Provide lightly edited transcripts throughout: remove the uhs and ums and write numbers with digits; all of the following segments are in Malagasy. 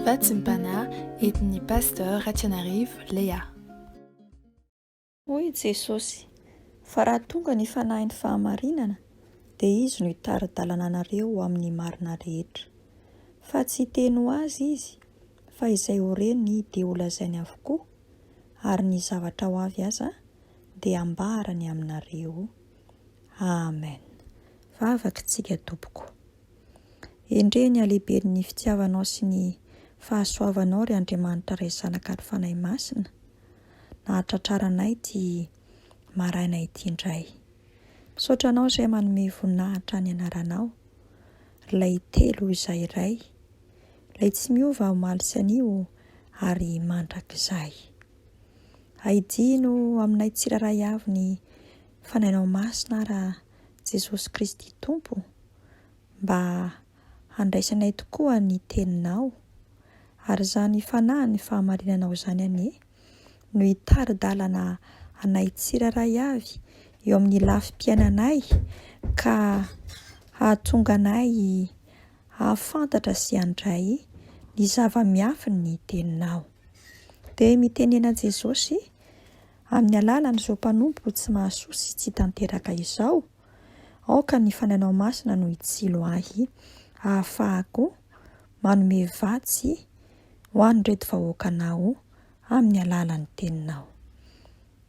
Vatsim-panahy entin'ny Pasteur Ratianarivo Léa. Hoy i Jesosy, Fa raha tonga ny Fanahin'ny fahamarinana, dia Izy no hitari-dalana anareo ho amin'ny marina rehetra. Fa tsy hiteny ho azy Izy, fa izay ho reny dia holazainy avokoa, ary ny zavatra ho avy aza dia hambarany aminareo. Amen. Vavaka isika tompoko. Endrey ny halehiben'ny fitiavanao sy ny fahasoavanao ry Andriamanitra Ray Zanaka ary Fanahy Masina nahatratraranay ity maraina ity indray. Misaotra anao izay manome voninahitra ny anaranao, ry ilay telo izay iray, ilay tsy miova omaly sy anio ary mandrakizay. Aidino aminay tsirairay avy ny Fanahinao Masina ra Jesosy Kristy Tompo mba handraisanay tokoa ny Teninao, ary izany Fanahin'ny fahamarinanao izany anie no hitari-dalana anay tsirairay avy eo amin'ny lafim-piainanay ka hahatonga anay hahafantatra sy handray ny zava-miafin'ny Teninao. Dia mitenena Jesosy amin'ny alalan'izao mpanompo tsy mahasoa sy tsy tanteraka izao, Aoka ny Fanahinao Masina no hitsilo ahy hahafahako manome vatsy ho an'ireto vahoakanao amin'ny alalan'ny Teninao.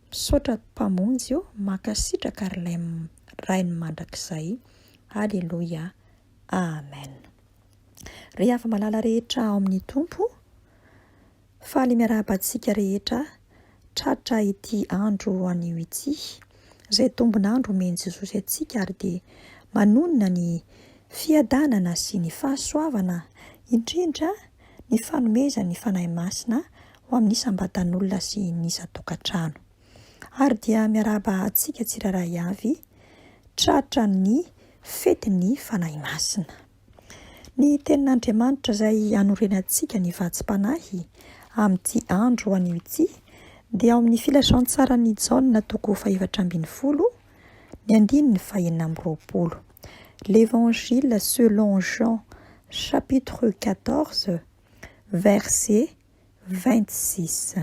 Misaotra Mpamonjy o, mankasitraka ry lay Rain'ny mandrakizay. Aleloia. Amen. Ry hava-malala rehetra ao amin'ny Tompo, Faly miarahaba antsika rehetra tratra ity andro anio ity, izay tombon'andro omen'i Jesosy antsika ary dia manonona ny fiadanana sy ny fahasoavana, indrindra ny fanomezan'ny Fanahy Masina ho amin'ny isam-batan'olona sy ny isan-tokantrano. Ary dia miarahaba antsika tsirairay avy tratra ny fetin'ny Fanahy Masina. Ny Tenin'Andriamanitra izay anorenantsika ny vatsim-panahy amin'ity andro anio ity dia ao amin'ny Filazantsaran'i Jaona toko fahefatra ambin'ny folo ny andininy fahenina amby roapolo. L'Évangile selon Jean chapitre 14 verset 26.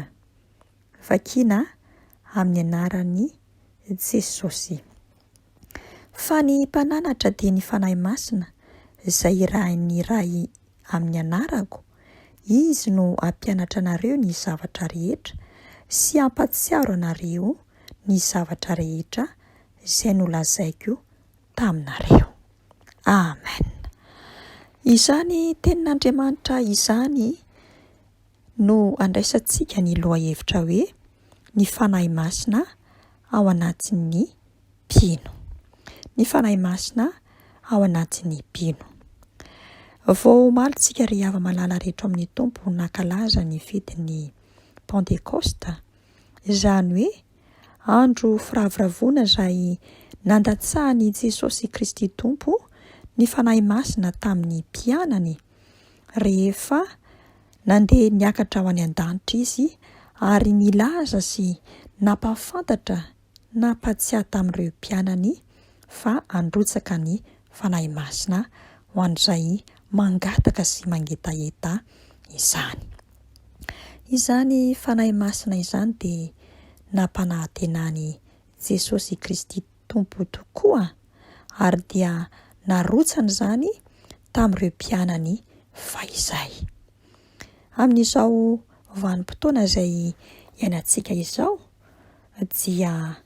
Vakina amin'ny anaran'i Jesosy. Fa ny Mpananatra dia ny Fanahy Masina, izay irahin'ny Ray amin'ny anarako, Izy no hampianatra anareo ny zavatra rehetra sy hampahatsiaro anareo ny zavatra rehetra izay nolazaiko taminareo. Amen. Izany tenin'Andriamanitra izany no andraisantsika ny lohahevitra hoe ny Fanahy Masina ao anatin'ny mpino. Ny Fanahy Masina ao anatin'ny mpino. Vao omaly tsika ry hava-malala rehetra ao amin'ny Tompo nankalaza ny fetin'ny Pantekosta, izany hoe andro firavoravoana izay nandatsahan'i Jesosy Kristy Tompo ny Fanahy Masina tamin'ny mpianany rehefa nandeha niakatra ho any an-danitra izy ary nilaza sy nampahafantatra, nampahatsiahy tamin'ireo mpianany fa handrotsaka ny Fanahy Masina ho an'izay mangataka sy mangetaheta izany. Izany Fanahy Masina izany dia nampanantenan'i Jesosy Kristy Tompo tokoa ary dia narotsany izany tamin'ireo mpianany fahizay. Amin'izao vanim-potoana izay iainantsika izao dia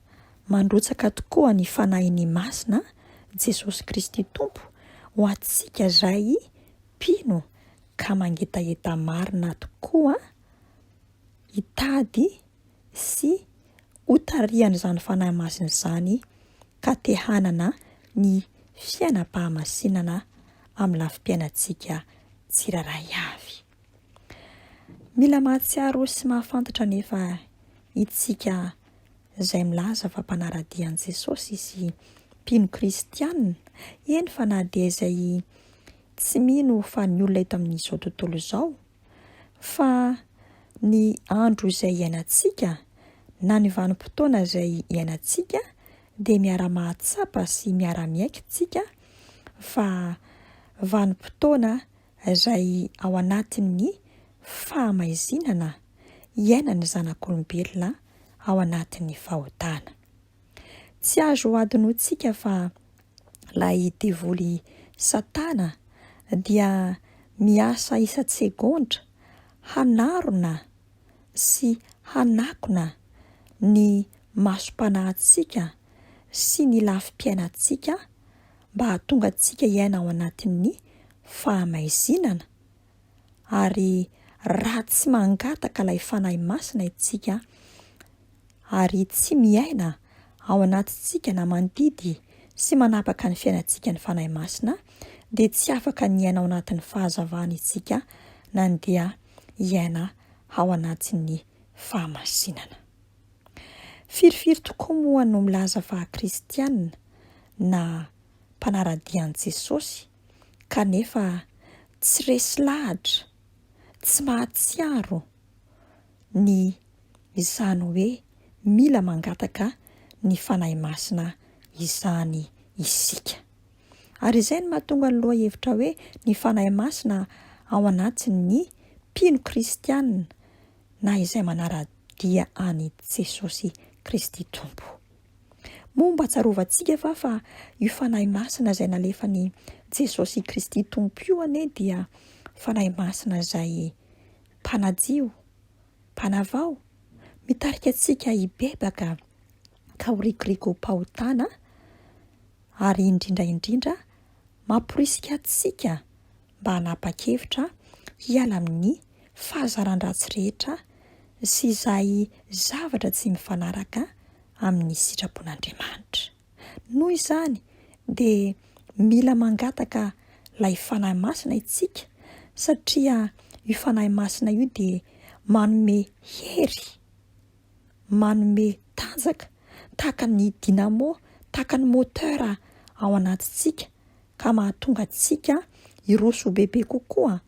mandrotsaka tokoa ny Fanahiny Masina Jesosy Kristy Tompo ho antsika izay mpino ka mangetaheta marina tokoa hitady sy hotarihan'izany Fanahy Masina izany ka te hanana ny fiainam-pahamasinana amin'ny lafim-piainantsika tsirairay avy. Mila mahatsiaro sy mahafantatra anefa itsika izay milaza fa mpanara-dia an'i Jesosy sy mpino kristianina, eny fa na dia izay tsy mino fa ny olona eto amin'izao tontolo izao, fa ny andro izay iainantsika na ny vanim-potoana izay iainantsika dia miara-mahatsapa sy miara-miaiky tsika fa vanim-potoana izay ao anatin'ny. fahamaizinana iainan'ny zanak'olombelona ao anatin'ny fahotana. Tsy azo hadinointsika fa ilay devoly Satana dia miasa isan-tsegondra hanarona sy hanakona ny masom-panahintsika sy ny lafim-piainantsika mba hahatonga antsika hiaina ao anatin'ny fahamaizinana, ary raha tsy mangataka ilay Fanahy Masina isika ary tsy miaina ao anatintsika na mandidy sy manapaka ny fiainantsika ny Fanahy Masina dia tsy afaka ny hiaina ao anatin'ny fahazavana isika na ny dia hiaina ao anatin'ny fahamasinana. Firifiry tokoa moa no milaza fa kristiana na mpanara-dia an'i Jesosy kanefa tsy resy lahatra, tsy mahatsiaro ny izany hoe mila mangataka ny Fanahy Masina izany isika. Ary izay no mahatonga ny lohahevitra hoe ny Fanahy Masina ao anatin'ny mpino kristiana na izay manara-dia an'i Jesosy Kristy Tompo. Moa mba tsarovantsika va fa io Fanahy Masina izay nalefan'i Jesosy Kristy Tompo io anie dia Fanahy Masina izay mpanadio, mpanavao, mitarika antsika hibebaka ka ho rikorikoam-pahotana ary indrindra indrindra mamporisika antsika mba hanapa-kevitra hiala amin'ny fahazaran-dratsy rehetra sy izay zavatra tsy mifanaraka amin'ny sitrapon'Andriamanitra. Noho izany dia mila mangataka ilay Fanahy Masina isika satria io Fanahy Masina io dia manome hery, manome tanjaka tahaka ny dynamo, tahaka ny moteur ao anatintsika ka mahatonga antsika hiroso bebe kokoa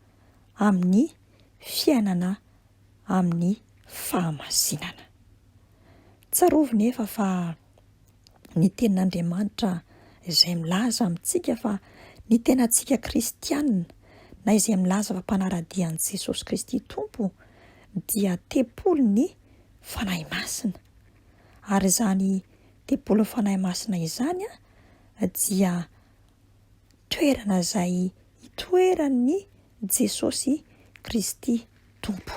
amin'ny fiainana amin'ny fahamasinana. Tsarovy nefa fa ny tenin'Andriamanitra izay milaza amintsika fa ny tenantsika kristianina na izay milaza fa mpanara-dia an'i Jesosy Kristy Tompo dia tempolin'ny Fanahy Masina. Ary izany tempolin'ny Fanahy Masina izany dia toerana izay itoeran'i Jesosy Kristy Tompo.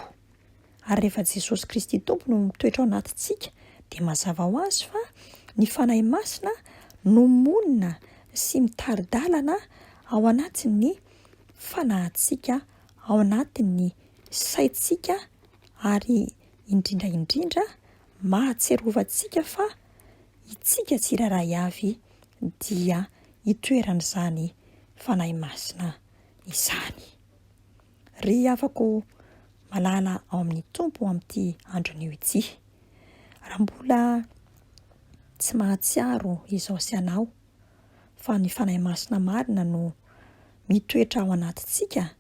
Ary rehefa Jesosy Kristy Tompo no mitoetra ao anatintsika dia mazava ho azy fa ny Fanahy Masina no monina sy mitari-dalana ao anatin'ny fanahintsika, ao anatin'ny saintsika ary indrindra indrindra mahatsiarovantsika fa itsika tsirairay avy dia itoeran'izany Fanahy Masina izany. Ry havako malala ao amin'ny Tompo amin'ity andro anio ity, raha mbola tsy mahatsiaro izao sy anao fa ny Fanahy Masina marina no mitoetra ao anatintsika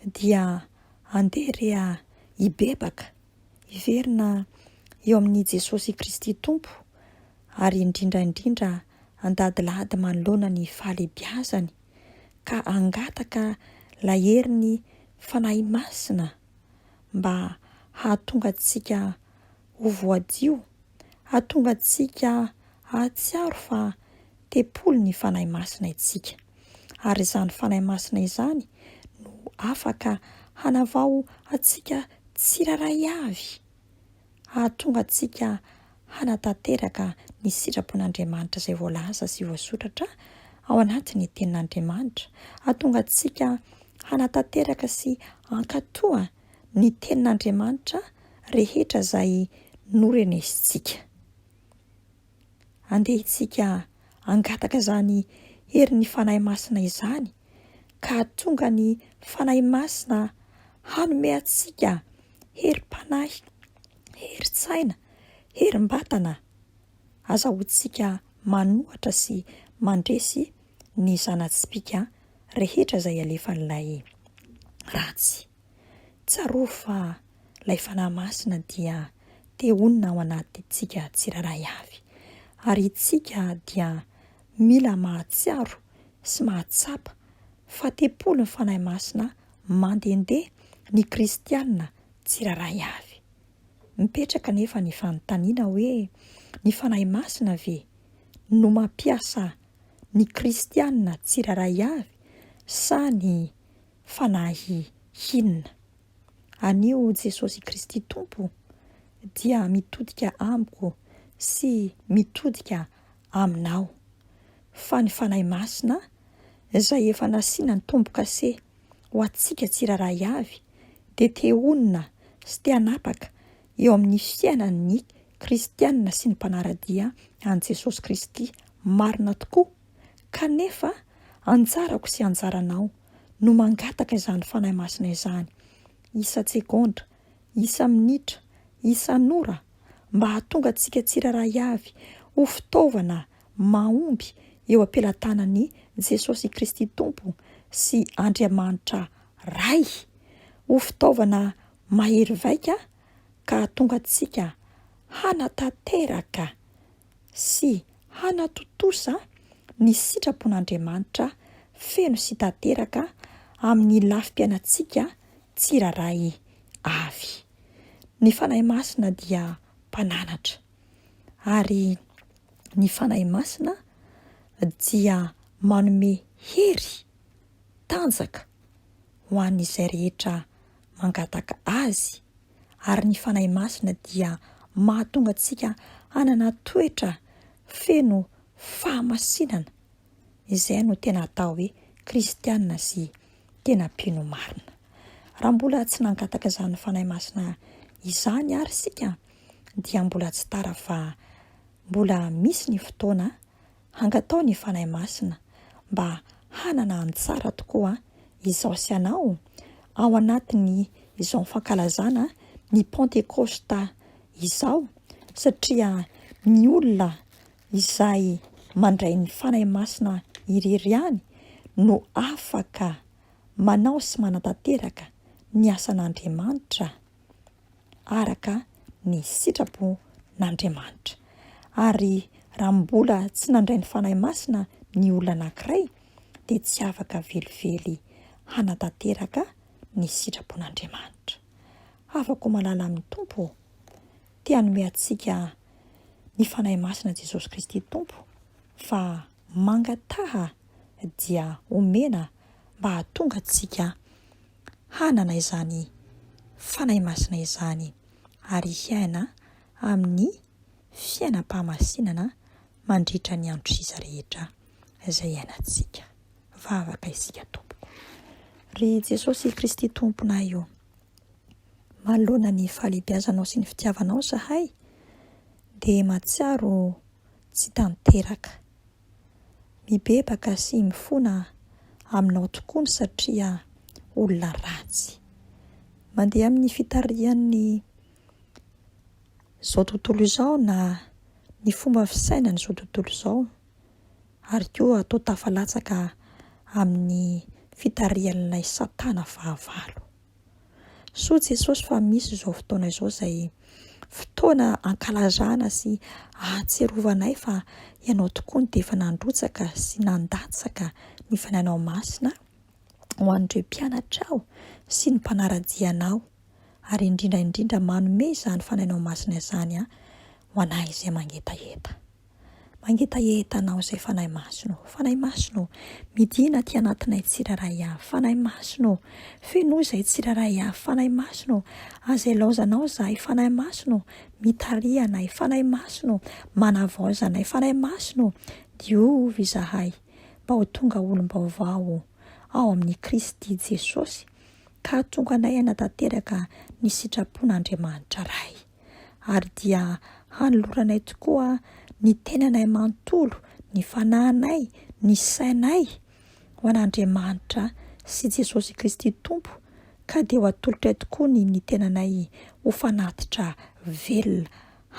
dia andeha re hibebaka, hiverina eo amin'i Jesosy Kristy Tompo ary indrindra indrindra handadilady manoloana ny fahalehibiazany ka hangataka ilay herin'ny Fanahy Masina mba hahatonga antsika ho voadio, hahatonga antsika hahatsiaro fa tempolin'ny Fanahy Masina isika. Ary izany Fanahy Masina izany no afaka hanavao antsika tsirairay avy, hahatonga antsika hanatanteraka ny sitrapon'Andriamanitra izay voalaza sy voasoratra ao anatin'ny Tenin'Andriamanitra, hahatonga antsika hanatanteraka sy hankatoa ny Tenin'Andriamanitra rehetra izay norenesintsika. Andeha isika hangataka izany herin'ny Fanahy Masina izany ka hahatonga ny Fanahy Masina hanome antsika herim-panahy, herin-tsaina, herim-batana, azahoantsika manohatra sy mandresy ny zana-tsipìka rehetra izay alefan'ilay ratsy. Tsarovy fa ilay Fanahy Masina dia te honina ao anatintsika tsirairay avy, ary itsika dia mila mahatsiaro sy mahatsapa fa tempolin'ny Fanahy Masina mandehandeha ny kristiana tsirairay avy. Mipetraka anefa ny fanontaniana hoe, ny Fanahy Masina ve no mampiasa ny kristiana tsirairay avy sa ny fanahy inona? Anio Jesosy Kristy Tompo dia mitodika amiko sy mitodika aminao fa ny Fanahy Masina izay efa nasiana ny tombo-kase ho antsika tsirairay avy dia te honina sy te hanapaka eo amin'ny fiainan'ny kristiana sy ny mpanara-dia an'i Jesosy Kristy marina tokoa kanefa anjarako sy anjaranao no mangataka izany Fanahy Masina izany isan-tsegondra, isa-minitra, isan'ora mba hahatonga antsika tsirairay avy ho fitaovana mahomby eo am-pelatanan'i Jesosy Kristy Tompo sy Andriamanitra Ray, ho fitaovana mahery vaika ka hahatonga antsika hanatanteraka sy hanatontosa ny sitrapon'Andriamanitra feno sy tanteraka amin'ny lafim-piainantsika tsirairay avy. Ny Fanahy Masina dia mpananatra, ary ny Fanahy Masina dia manome hery, tanjaka ho an'izay rehetra mangataka Azy, ary ny Fanahy Masina dia mahatonga antsika hanana toetra feno fahamasinana, izay no tena atao hoe kristiana sy tena mpino marina. Raha mbola tsy nangataka izany Fanahy Masina izany ary isika dia mbola tsy tara fa mbola misy ny fotoana hangatao ny Fanahy Masina mba hanana anjara tokoa izaho sy ianao ao anatin'ny izao fankalazana ny Pantekosta izao satria ny olona izay mandray ny Fanahy Masina irery ihany no afaka manao sy manatanteraka ny asan'Andriamanitra araka ny sitrapon'Andriamanitra. Ary raha mbola tsy nandray ny Fanahy Masina ny olona anankiray dia tsy afaka velively hanatanteraka ny sitrapon'Andriamanitra. Havako malala amin'ny Tompo ô, te hanome antsika ny Fanahy Masina Jesosy Kristy Tompo fa mangataha dia omena mba hahatonga antsika hanana izany Fanahy Masina izany ary hiaina amin'ny fiainam-pahamasinana mandritra ny andro sisa rehetra izay iainantsika. Vavaka isika tompoko. Ry Jesosy Kristy Tomponay ô, manoloana ny fahalehibiazanao sy ny fitiavanao izahay dia mahatsiaro tsy tanteraka. Mibebaka sy mifona aminao tokoa ny satria olona ratsy. Mandeha amin'ny fitarihan'ny izao tontolo izao na ny fomba fisainan'izao tontolo izao ary koa atao tafalatsaka amin'ny fitarihan'ilay satana fahavalo. Soa Jesosy fa misy izao fotoana izao izay fotoana ankalazana sy ahatsiarovanay fa Ianao tokoa no dia efa nandrotsaka sy nandatsaka ny Fanahinao Masina ho an'ireo mpianatrao sy ny mpanara-dia Anao ary indrindra indrindra manome izany Fanahinao Masina izany ho anay izay mangetaheta. Mangetaheta Anao izay Fanahy Masina ô, Fanahy Masina ô, midina aty anatinay tsirairay avy, Fanahy Masina ô, fenoy izahay tsirairay avy, Fanahy Masina ô, aza ilaozanao izahay, Fanahy Masina ô, mitariha anay, Fanahy Masina ô, manavaoza anay, Fanahy Masina ô, diovy izahay mba ho tonga olom-baovao ao amin'i Kristy Jesosy ka hahatonga anay hanatanteraka ny sitrapon'Andriamanitra Ray. ary dia hanoloranay tokoa ny tenanay manontolo, ny fanahinay, ny sainay ho an'Andriamanitra sy Jesosy Kristy Tompo, ka dia ho atolotray tokoa ny ny tenanay ho fanatitra velona,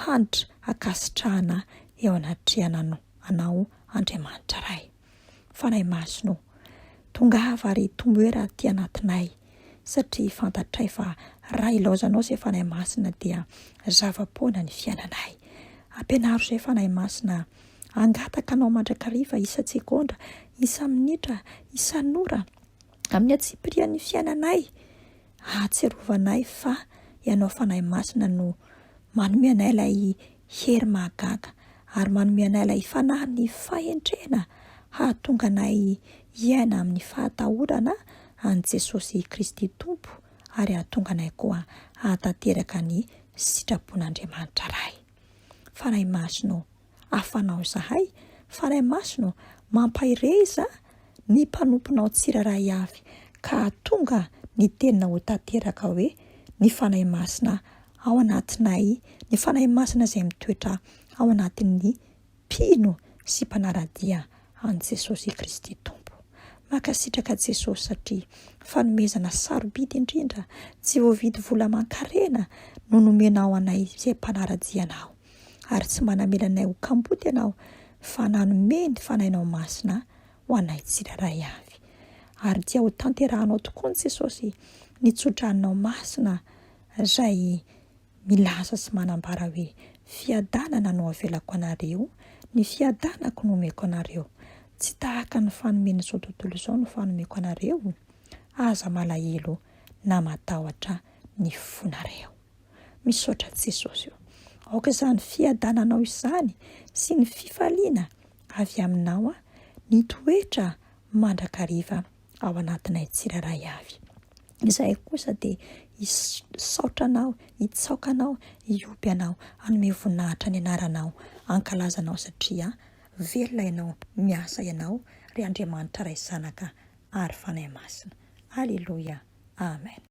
hanitra ankasitrahana eo anatrehanano Anao Andriamanitra Ray. Fanahy Masina ô, tongava ary tomoera aty anatinay, satria fantatray fa raha ilaozanao izay Fanahy Masina dia zava-poana ny fiainanay. Ampianaro izay Fanahy Masina hangataka Anao mandrakariva isan-tsegondra, isa-minitra, isan'ora, amin'ny antsipirian'ny fiainanay. Ahatsiarovanay fa Ianao Fanahy Masina no manome anay ilay hery mahagaga ary manome anay ilay fanahin'ny fahendrena hahatonga anay hiaina amin'ny fahatahorana an'i Jesosy Kristy Tompo ary hahatonga anay koa hahatanteraka ny sitrapon'Andriamanitra Ray. Fanahy Masina ô, afanao izahay, Fanahy Masina ô, mampahereza ny mpanomponao tsirairay avy ka hahatonga ny teninao ho tanteraka hoe ny Fanahy Masina ao anatinay, ny Fanahy Masina izay mitoetra ao anatin'ny mpino sy mpanara-dia an'i Jesosy Kristy Tompo. Mankasitraka Jesosy satria fanomezana sarobidy indrindra tsy voavidy vola aman-karena no nomenao anay izay mpanara-dia anao. Ary tsy mba namela anay ho kamboty ianao fa nanome ny Fanahinao Masina ho anay tsirairay avy. Ary dia ho tanterahanao tokoa ny Jesosy ny tsodranonao masina izay milaza sy manambara hoe fiadanana no avelako anareo, ny fiadanako no omeko anareo. Tsy tahaka ny fanomen'izao tontolo izao no fanomeko anareo, aza malahelo na matahotra ny fonareo. Misaotra Jesosy o. Aoka izany fiadananao izany sy ny fifaliana avy aminao ny toetra mandrakariva ao anatinay tsirairay avy. Izahay kosa dia hisaotra Anao, hitsaoka Anao, hihoby Anao, hanome voninahitra ny anaranao, hankalaza Anao satria velona Ianao, miasa Ianao, ry Andriamanitra Ray Zanaka ary Fanahy Masina. Aleloia. Amen.